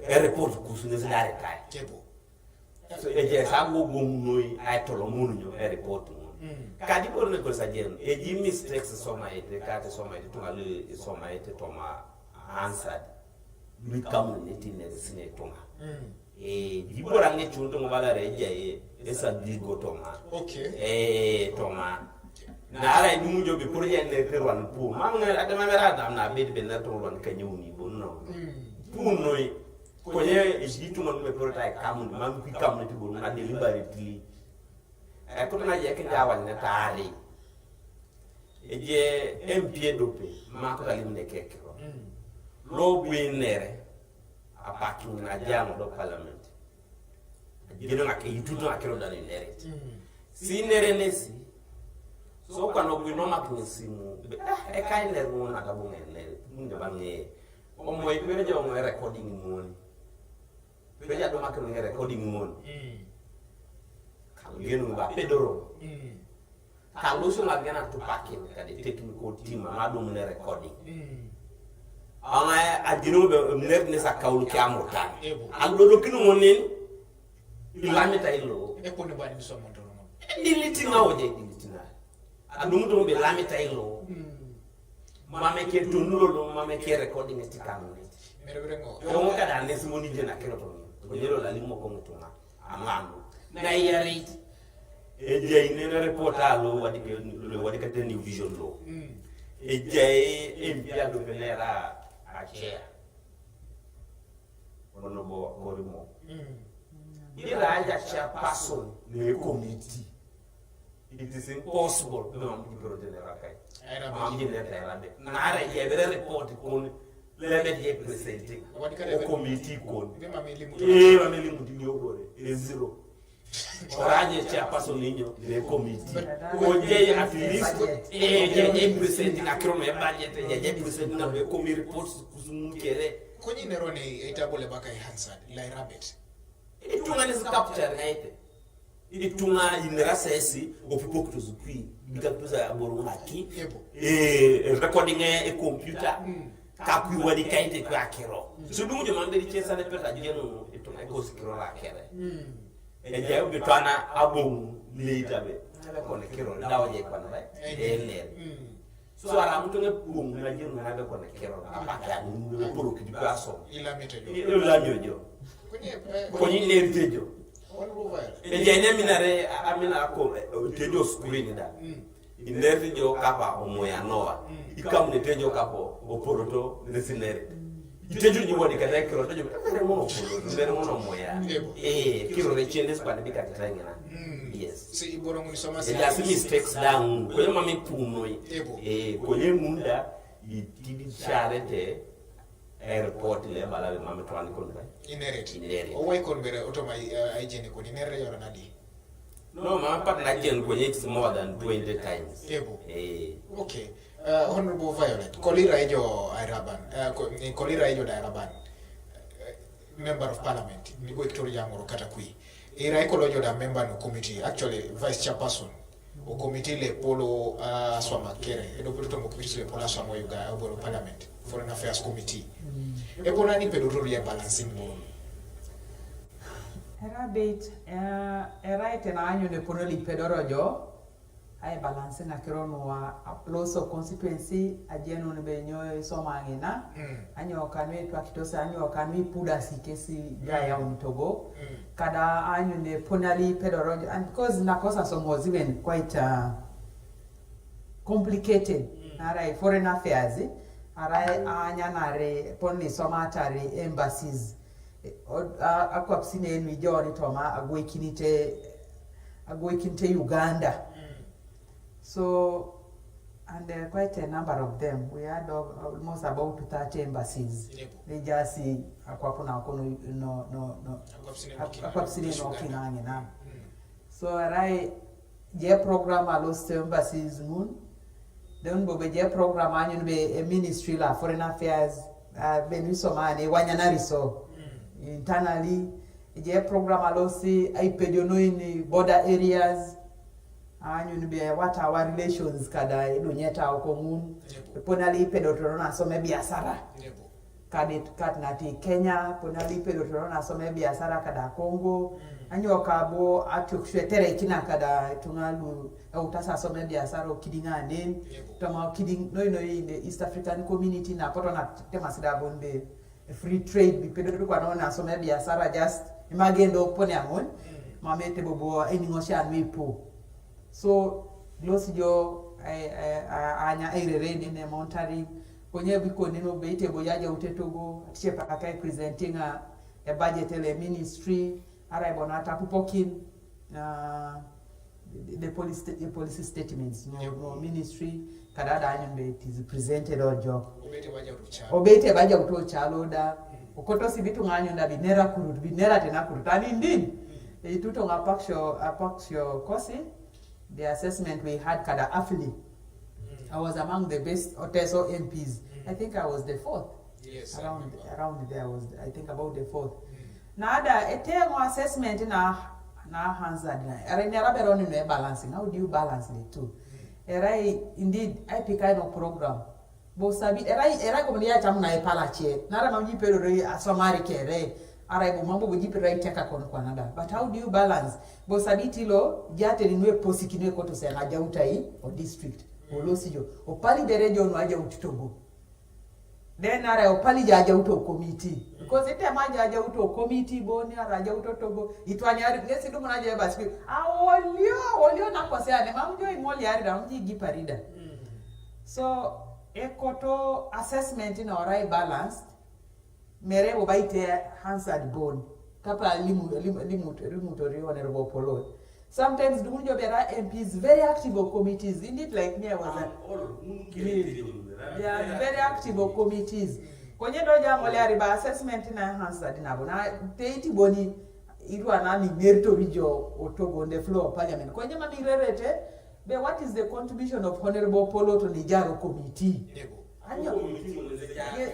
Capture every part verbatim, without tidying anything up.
e report kuhusu nesi da retire. Ebo. So eje sa go go noi ai tolo munu nyo e report mo. Kadi bor ne ko sa jen eji mistakes somaete, kate somaete tunga lu somaete toma answered. Lui kamu ne ti ne sine tunga. E, di bor ange chunto ngo bala re eje e, esa di go toma. Okay. E, toma. Na ara idumu jo bi pur yen ne te rwan pu. Mam nge ade ma mera dam na bed ben na to rwan kanyo ni bon no. Pu noi. Konye is di tunga me pur tai kamu, mam ki kamu ti bor na deliberately. E, kutu na je ke ja wan ne tari. Eje M P A dope, ma ko kalim ne kekero. Lo bwi nere, a parking na jamo do parliament. Jino ngake ituto akero dani nere. Si nere nesi. So kwa no bwi no mak ni simu. Be, ah, e kai nere mo na gabu nere. Munde bange. Omo e pere jo mo e recording mo ni. Pere ja do mak ni recording mo ni. Ka genu ba pedoro. Ka lusu ma gena to parking ka de technical team ma do mo ne recording. Ana a jino be ner ne sa kaulu ki amutan. Ebo. An do do kinu mo ni. Ilami ta ilo. E ko ne ba ni so mo to no. Dili ti na oje dili ti na. Adum to be lami ta ilo. Mame ke tunulolo, mame ke recording ti kamu. Mere bere ngo. Yo mo kada ne simo ni je na kero to ni. Ko jelo la limo ko mutuma. Amanu. Na yari. Eje ine na reporter lo wadi ke lo wadi ka te New Vision lo. Eje M P A do ke nera a chair. Ono bo korimo. Ira aja chairperson ne committee. It is impossible. No, I'm going to tell you, okay. Era I'm going to tell you. Nare ye bere report kun lebe ye presenting. Wadi ka lebe. O committee kun. Be mame limu. Eh, mame limu di yo gore. E zero. Oraje chairperson ninyo ne committee. Ko je at least eh je je presenting akiro me budget, je je presenting na be committee reports kusumu kere. Konyi nero ne itabole baka i Hansard la rabbit. Itunga ni capture ngaite. Itunga inera sesi opupo kutuzukwi. Bika kutuza aboro ngaki. Ebo. Eh, recording e computer. Kakwi wadi kaite kwa kero. So dumu jo mamberi chesa ne peta jeno itunga iko sikiro la kere. Eja yo bitwana abong later be. Abe kone kero dawo je kwa na bai. Ene. So ara mtu nge bong na jeno na be kone kero. Apaka ni poro kidi kwa so. Ila mete jo. Ila mete jo. Konyi ne mete jo. Eja ine minare amina ko tejo screen da. Inere jo kapa omoya noa. Ikam ne tejo kapo oporoto ne sinere. Itejo ni wadi kata kiro tejo mere mono oporoto mere mono moya. Eh, kiro re chende spani bika kitangina. Yes. Si iboro nguni soma si. Eja si mistakes down. Kwenye mami puno. Ebo. Eh, kwenye munda itidi charete airport le bala be mami twani konda. Ineret. Ineret. Owai kon bere otoma ai jeni kon inere yoro nadi. No, ma pat na jen kwenye it's more than twenty times. Ebo. Eh. Okay. Uh, Honorable Violet, kolira ijo Airaban, uh, ko- ni kolira ijo Dairaban, uh, member of parliament, ni go Victoria Ngoro kata kui. Ira ikolo jo da member no committee, actually vice chairperson o committee le polo uh, swama kere, edo polo tomo committee le polo swama yuga oboro parliament, foreign affairs committee. Ebo nani pedotoria balancing ball. Era beit, eh, era ite na anyo ne pono li pedoro jo, ai balance na kiro no wa aploso constituency, ajeno ne be nyo isoma ngina, anyo kanwe twa kitose, anyo kanwe puda si kesi ya ya unitogo, kada anyo ne ponali pedoro jo, and because na kosa somo was even quite uh, complicated, nara foreign affairs, ara anya nare pon ni soma tari embassies, akwapsine enu ijoni toma agwekinite agwekinite Uganda. So and uh, quite a number of them, we had al- almost about thirty embassies. They just see akwapuna kono no no no akwapsine no kinangi na. So arai je program a los embassies mun. Then bobe je program anyo be a ministry la foreign affairs, uh, be ni somane wanya na riso internally. Je program a los ai pejono in border areas. Anyo be what our relations kada idunyeta okomun. Ponali pedotoro na some biasara. Kadi kat nati Kenya, pona lipe do toro na some biashara kada Kongo. Anyo kabo atu kushuetere kina kada tungalu e utasa some biashara okidinga nen. Tama okiding no no in the East African community na poto na tema sida bonde free trade bi pedo kwa no na some biashara just imagendo pone amon. Mame te bobo eni ngosha mi po. So losi jo anya airere ne monitoring. Konye biko nino beite bo yaja utetogo atishe paka kai presenting a, a budget ele ministry ara ibona tapupokin na the policy, the policy statements no, no ministry kada da anyun be it is presented or jo. Obete baja utocha. Obete baja utocha loda. Okoto si bitu nganyo nda binera kurut binera tena kurut and indeed ituto nga paksho apaksho kosi the assessment we had kada afli. I was among the best Oteso M Ps. I think I was the fourth. Yes, I around remember. Around there was, I think, about the fourth. Nada etemo assessment na na hazard na era ni ara bero ni no balancing. How do you balance the two? Era indeed I pick no program. Bo sabi era era ko ya chamu na epala che. Nara mamji pero re asomari kere. Ara ibo mambo bo jipi right yaka kon kwa nada. But how do you balance? Bo sabi tilo jate ni nwe posi kinwe koto se na jauta i o district. O losi jo. O pali bere jo no aja utitogo. Then ara o pali ja aja uto committee. Because ite ma ja aja uto committee bo ni ara aja uto togo. Itwani ari ngesi dumu na je basi. A olio olio na kose ane mamjo imoli ari da mji giparida. So ekoto assessment na orai balanced. Mere bo baite hansard bon. Kapa limu limu limu limu tori honorable Polo. Sometimes dumunjo bera M Ps very active of committees. Indeed, like me, I was a, they are very active of committees. Konye do ja ngole ariba assessment na hansard na bona teiti boni irwa na mi merito rijo otogo on the floor of parliament. Konye ma mi rerete be what is the contribution of honorable Polo to the Jaro committee? Anyo.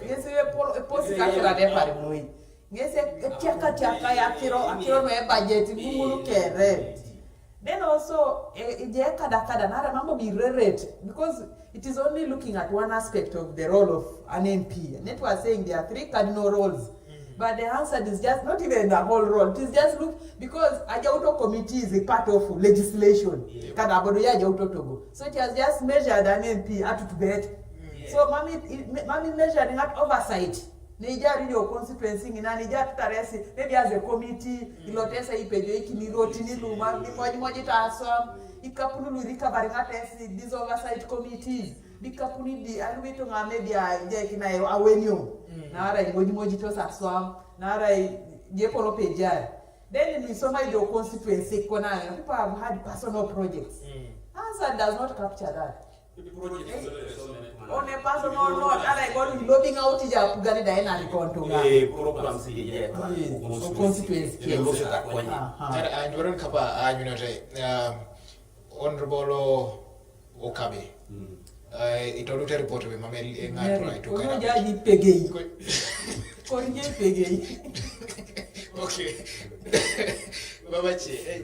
Yes, we Polo posi kakira de pari moi. Ngese tiaka tiaka ya kiro akiro no e budget mungulu kere. Then also e je kada kada na ara mambo bi rerete because it is only looking at one aspect of the role of an M P. And it was saying there are three cardinal roles. But the answer is just not even the whole role. It is just look because aja uto committee is a part of legislation. Kada abodo ya aja uto togo. So it has just measured an M P up to bed. So mami mami measuring at oversight. Nija regional constituency ngina nija tutaresi maybe as a committee ilotesa ipejo ikiniroti niluma mimoji moji taswa ikapunu lurika baringa tesi these oversight committees bikapuni di alubito nga maybe a je kina awenio nara imoji moji to saswa nara je kono pejai then ni soma ijo constituency kona people have had personal projects answer does not capture that. On a personal note, and I got lobbying out ya kugani da ena likonto nga. Eh, programs ye ye. O constituency. Ye lo se ta kwani. Aha. Tara anjoran kapa anyunote. Um, Honorable Okabe. Eh, itolute report be mamel engato ito kana. Ojo jadi pegei. Konje pegei. Okay. Baba che.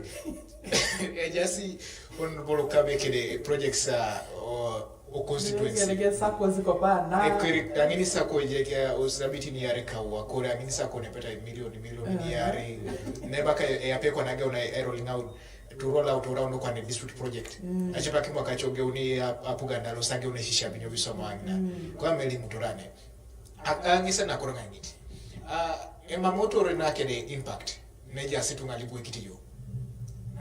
Eh, eh, jasi Honorable Okabe kede projects uh, o, o constituency. Kede sako ziko pa na. E kiri angini sako je ke usabiti ni yare kawa kore angini sako ne peta milioni milioni ni yare. Ne baka e ape kwa nage una e rolling out to roll out around kwa ne district project. Ache pa kimwa kacho ge uni apuga ndalo sage une shisha binyo bisoma angina. Kwa meli muturane. Angisa na koro ngangiti. Ema moto re na kede impact. Neja situ ngalibwe kitiyo.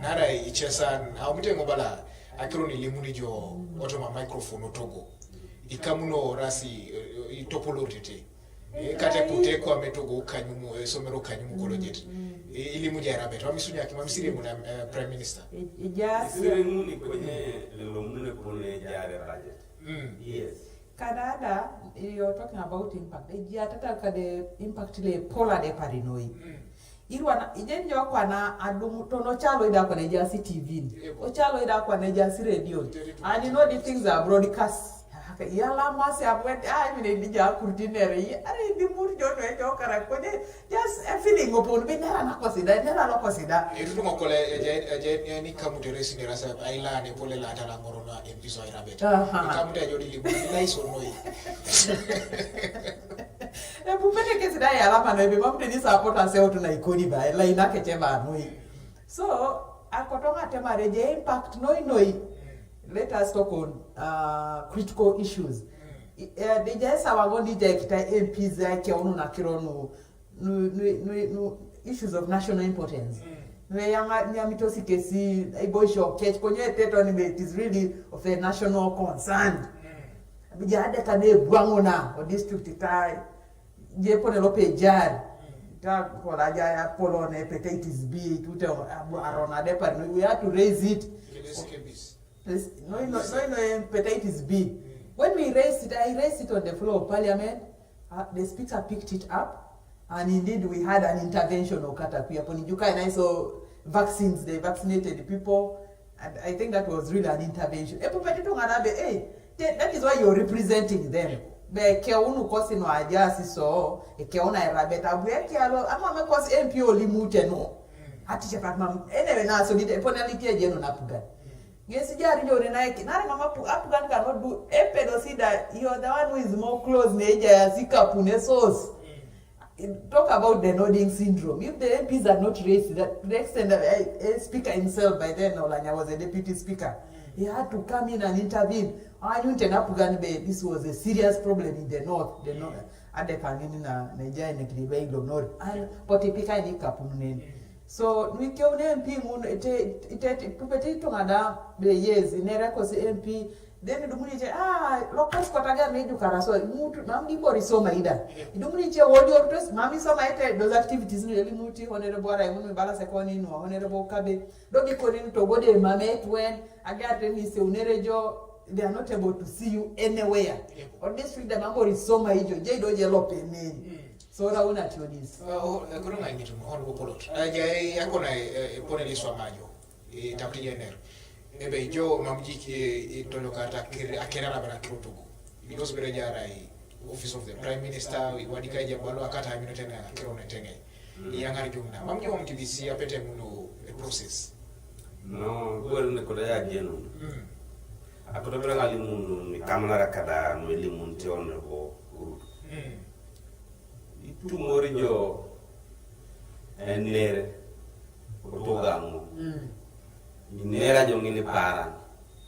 Nara ichesan au mitengo bala akiro ni limuni jo otoma microphone otogo. Ikamuno rasi itopolo tete. Kate kuteko ametogo kanyumu somero kanyumu kolojet. Ilimu ja rabe to amisunya kima misiri muna prime minister. Ija sire nguni kwenye lomune pone jare budget. Yes. Kanada, you're talking about impact. Ejia tata kade impact le pola de parinoi. Irwana ijen jo kwana adum tono chalo ida kwana ejia si T V. O chalo ida kwana ejia si radio. And you know the things are broadcast. Yala masi abwet ah mine dija kurtinere. Are di mur jo no ejo kara kone just a feeling opon be nera na kosida nera lo kosida. Itu tu ngokole eje eje ni kamu teresi ni rasa aila ne pole la tala ngorona episo aira beta. Kamu te jo di libu ni iso noi. Epupete kesi da eyalama noi be, mam teni support ase otu na ikoni ba, la ina keche ba noi. So, akoto ng'ate mare je impact noi noi. Let us talk on uh, critical issues. I- eh, Dija esawa ngo dija ekita M Ps akeunu na kironu nu, nu, nu, nu issues of national importance. Nwe yanga nyamitosi kesi iboisho kech konye teto ni be it is really of a national concern. Bija adeka ne buangona o district ta je pone lo pe jar. Ta kola ja ya polo ne hepatitis B tute abu arona de par we have to raise it. Yes, no, no, no, no, hepatitis B. When we raised it, I raised it on the floor of parliament. Uh, the speaker picked it up, and indeed we had an intervention of Katakuya Ponijuka, and I saw vaccines, they vaccinated people, and I think that was really an intervention. Epupetito nganabe, hey, that is why you're representing them. Be keunu kosi no ajasi so, e keuna erabeta, bwe kialo, ama me kosi M P olimute no. Ati chepat mam, anyway, na so dite ponality ajeno napugan. Ngesi jari jone na eki, nare mama pu, apugan cannot do, epedo sida, you're the one who is more close, ne eja ya sika pune sauce. Talk about the nodding syndrome. If the M Ps are not raised to that, to the extent that eh, eh, speaker himself by then, Olanya was a deputy speaker, he had to come in and intervene. Anyunte napugan be, this was a serious problem in the north. The north, ade kangini na, na eja ne kilibe ilo nori. And potipika ni kapununeni. So, nwikeu ne M P ngun, ite, ite, ite, pupeti tungada be, yes, inere kosi M P, then idumuni che, ah, locals kotaga meju karaso, mutu, mam di bori soma ida. Idumuni che wodi ortos, mami soma ite, those activities ni eli muti, honorable ara, imun mi bala sekoni nu, honorable kabe, dogi koni nu togode mame etwen, agarte ni se unere jo, they are not able to see you anywhere. Or this week, the mambo is soma ijo, je do je lope neni. So, ra una tionis. Koro ng'ani to hon go polot. Aja yakona pone liswa majo. E tapti jener. Ebe jo mamji ki tolo kata kir akera na bana kiro tugu. Because bere jara i office of the prime minister, wadika ja balo akata amino tena kiro ne tenge. Yangar jumna. Mamji wam T B C apete muno e process. No, gwel ne koda ya jenu. Akoda bere ngali muno ni kamana rakada no limun ti on go. Itumori jo enere otogamu. Inera jo ngini para.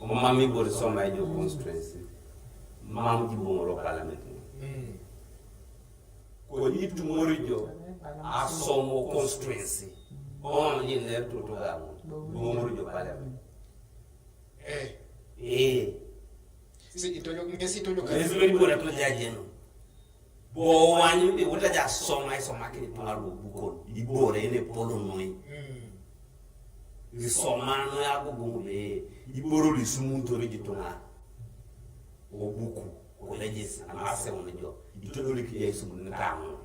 Omami bori soma jo constituency. Mam ji bungolo parliament. Ko itumori jo asomo constituency. Om ji ner to otogamu. Bungolo jo parliament. Eh. Eh. Si itojo, ngesi itojo kasi. Ngesi bori bora to jajeno. Bo wanyu de wota ja soma isoma kini tunga lo bukon. Ibore ene polo noi. Isoma no ya go bungu be. Iboro li sumun tori ji tunga. O buku. Ko lejis. Ana ase wona jo. Ito dole ki ya isumun ni tango.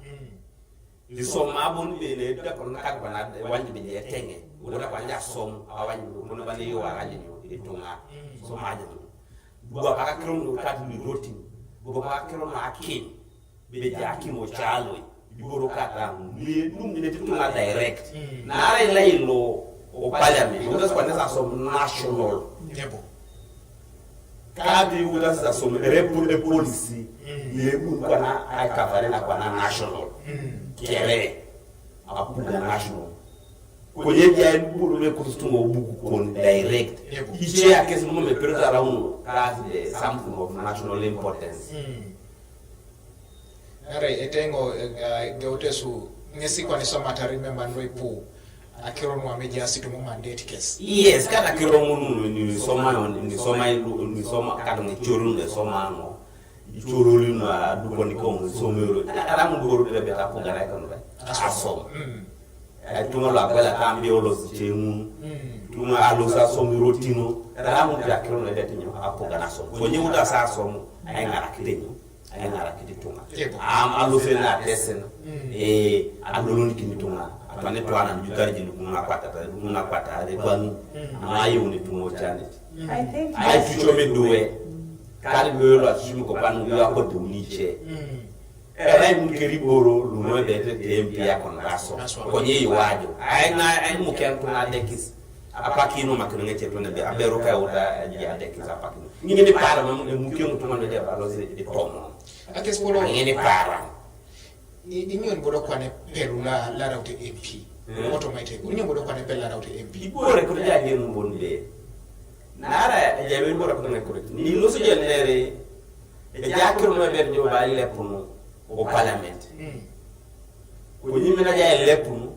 Isoma abon be ne da kono ka bana wanyu be je tenge. Wota kwanja som awanyu kono bane yo aranyo itunga. Soma ajo. Bua paka kiro no kati ni rotin. Bua paka kiro na akin. Be ja akin o chalo. Iboro kata. Ni num ni titunga direct. Na ara ila ilo o parliament. Wota kwa nesa som national. Yebo. Kati wota sa som repu de policy. Ni ebu kwa na ai kavare na kwa na national. Kere. Apuga national. Konye bia buru le kutu tungo buku kon direct. Yebo. Iche ya kesi mo me pero tara uno. Kasi de something of national importance. Ara etengo geotesu ngesi kwa ni soma tari memba ndo ipu. Akiro nwa meji asi tumu mandate case. Yes, kata kiro munu ni soma ni soma ni soma kata ni churu ni soma no. Ichorori na duko ni komo somero. Ara mu goro de beta ko gara kan ba. Aso. Ai tunga la bela tambi olo si chemu. Tunga alo sa somero tino. Ara mu pia kiro na de tinyo apo gara so. Ko nyi uda sa so. Ai ngara kitenyo. Ai ngara kiti tunga. Am alo se na tesen. Eh, alo ni kini tunga. Apane to ana jukari jinu kuna kwata, kuna kwata de bani. Ama yo ni tungo chane. I think Ai tucho me duwe. Kali bwe lo asumu ko panu yo ako duniche. Era imu keri boro lumo bete tempi ya kon raso. Konye iwajo. Ai na ai mu ken tuna dekis. Apakino makino ngeche tuna be abero ka uta ya dekis apakino. Ngini para mamu de mukyo mutuma no de balo se de tomo. Akes polo. Ngini para. I- inyo ni bodo kwane pɛl la la rawte M P. Automatic. Inyo ni bodo kwane pɛl la rawte M P. Ibore ko ja gen bon be. Nara jabe ibore ko ne ko. Ni lo so je nere. E ja kiro no be jo ba le puno o parliament. Ko ni mena ja le puno.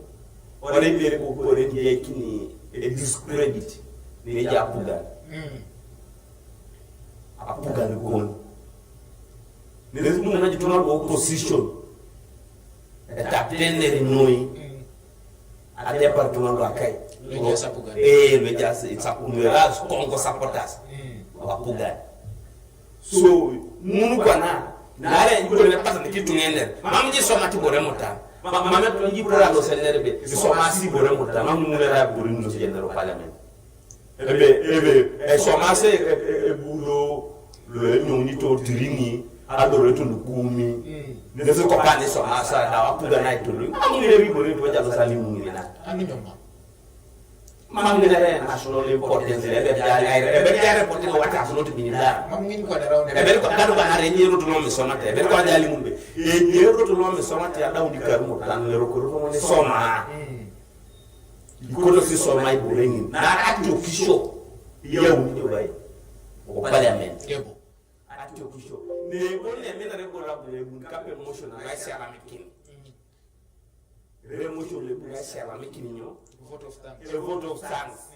Ore be ko ko re je kini e discredit. Ni ja puga. Apuga ni kon. Ni mo na jituna opposition. Eta pende noi. Ade par tuna lo akai. Lo ja sapuga. Eh, lo ja sapuga. Kongo supporters. Wapuga. So munu kwana nare ibore ne pasa ni kitu ngender. Mam ji soma ti bore mota. Mam to ji bore lo senere be. Soma si bore mota. Mam munu ra bore no se general parliament. Ebe ebe e soma se e bulo lo e nyoni to tirini adore to lukumi. Ne se ko pa ni soma sa da wapuga na to lu. Mam ne ri bore to ja lo sali munu na. Ami nyoma. Mangere national importance le be jari ai be jari poti no wata so to binida. Mangin ko da rawo. E be ko da ba na re ni ro to no mi soma te be ko da li mumbe. E ni ro to no mi soma te ada undi karu mo tan le ro ko ro mo ni soma. Ko to si soma i burengi na ati official. Ya undi bai. O parliament. Ebo. Ati official. Ne o ne me na re ko ra bure mun ka pe motion na rai se ala me kin. Remotion le buga sela me kini nyo. Vote of thanks. A vote of thanks.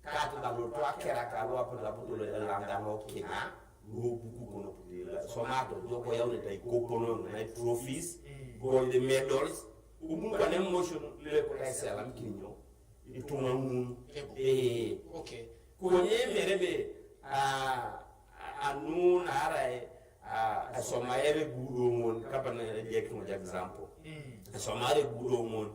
Kati da lo to akera ka lo apo da buto le langa no kina. Lo buku kono putila. So mato do ko yaune tai ko kono na trophies, gold medals. Umu kwa ne motion le ko tai sela me kini nyo. Itunga ngun. Eh. Okay. Konye mere be a anu na ara e a soma ere gudo ngon kapa na jek mo example. A soma ere gudo ngon.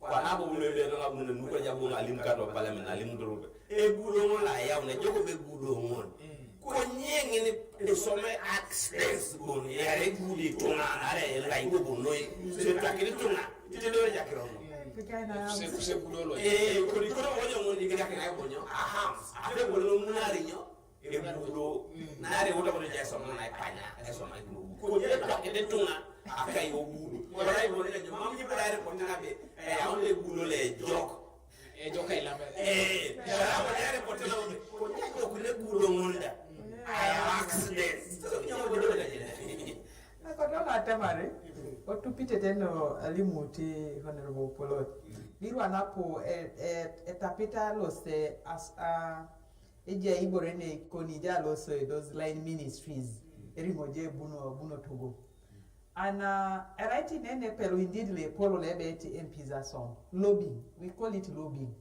Kwa na bo mule be na mule nuko ja bo alim ka do parliament alim do be. E gudo ngon la ya na jogo be gudo ngon. Konye ngene e soma access bon ya re gudi tunga na re la ibo bon noi. Se takiri tunga. Tite do ja kiro. Kuse kuse gudolo. Eh, kuri kuri onyo ngondi kida kina onyo. Aham. Ape bono munari nyo. E budo. Nare uta bono ja soma na panya. E soma ibu. Ko je to ke tunga. Akai o budo. Ora ibo ne nyo. Mam ji para re kontra be. E aunde budo le jok. E jok ai lambe. Eh, para mo ne re kontra. Ko ne jok le budo ngonda. Ai accident. So nyo budo le. Akoto na temare otupite teno alimuti Honorable Polot. Birwa napo e, e, etapita lose as a eje ibore ne koni ja lose those line ministries. Erimo je buno buno togo. And uh, a writing ene pelo indeed le polo le beti M Ps are some lobbying. We call it lobbying.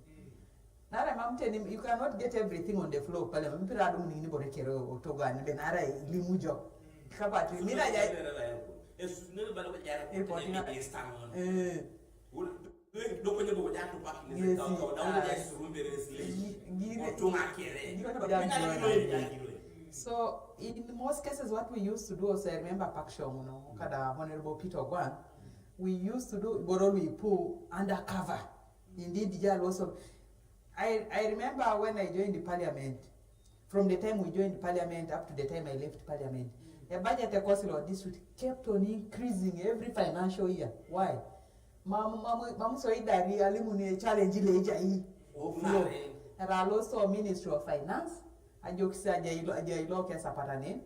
Nare mam teni, you cannot get everything on the floor of parliament. Mpira adu muni ni bore kero otoga ni be nare limujo. Kapati mina ja. Report na. Eh. Yes. Gire. So in most cases what we used to do also, I remember Pakshong, you know, kada Honorable Peter Ogwang, we used to do borrow we pull undercover. Indeed, yeah, also I, I remember when I joined the parliament, from the time we joined parliament up to the time I left parliament, the budget cost of our district kept on increasing every financial year. Why? Mamu mamu mamu so idari alimu ni challenge le ija yi. Era lo so Ministry of Finance, ajokisa aja ilo aja ilo ke sapatane.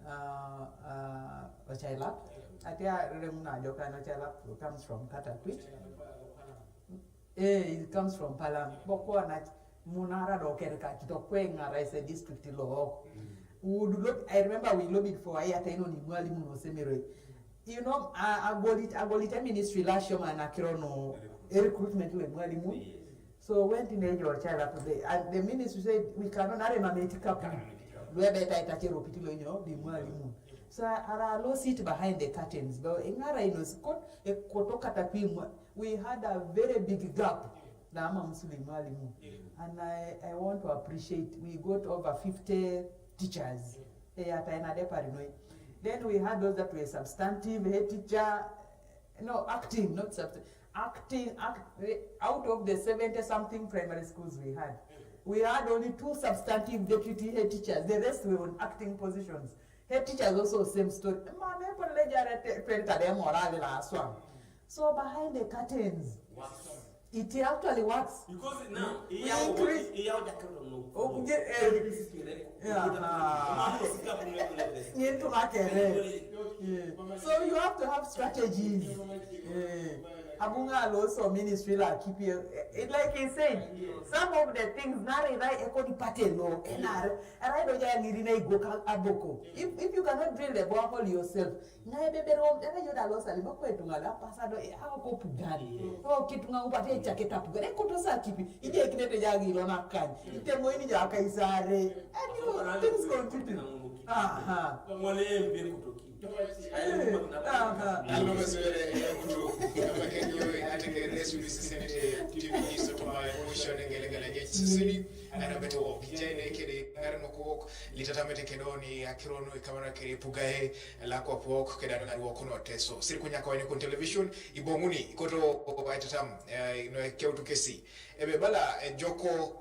Uh, uh, Ochailap. Atia remuna ajoka na Ochailap comes from Katakwi. Eh, it comes from Palam. Bokwana munara do kerka kito kwe ngara is a district lo. Would look, I remember we lobbied for airtime on Mwalimu no Semero. You know, I, I got it, I got it a ministry last year man akiro no a recruitment le Mwalimu. So went in your child up there. And the ministry said we cannot have a mameti kapu. We better itache ropiti lo nyo di Mwalimu. So ara lo sit behind the curtains. But ingara ino sikot e koto Katakwi mwa. We had a very big gap na ama msuli Mwalimu. And I, I want to appreciate, we got over fifty teachers. Eh, at Ainade Parinoi. Then we had those that were substantive, head teacher, no, acting, not substantive, acting, act, eh, out of the seventy something primary schools we had, we had only two substantive deputy head teachers. The rest were on acting positions. Head teachers also same story. Mama, epon le jare te penta de moral la aswa. So behind the curtains, it actually works. Because now, We iya increase- iya uja kero no. Oh, yeah, eh, yeah, ah. Ngento makere. Yeah. So you have to have strategies. Yeah. Abunga also ministry la keep you. It like he said, some of the things nare rai ekoni patelo enar. Arai do jaya ngiri na igo ka aboko. If, if you cannot drill the borehole yourself, na ebebere om era yoda lo sali mo kwetu ngala pasado e ako ko pugani. O kitu nga upate chake ta pugani. Ko to sa kipi. Ije kine te jagi lo na kan. Ite mo ini ja kaisare. And you things continue. Aha. Mwale mbe kutoki. Aha. Allo maswere yakutu abakenyo ategere suli sisente tv iso tuma ocean ngele ngele je sisini. Ana beto wok jene kede ngare no ko wok litata mete kedoni akirono ikamana kede pugae la kwa pok keda ngari wok no teso siri kunya kwa ni kun television ibonguni ikoto aitatam no keutu kesi ebe bala joko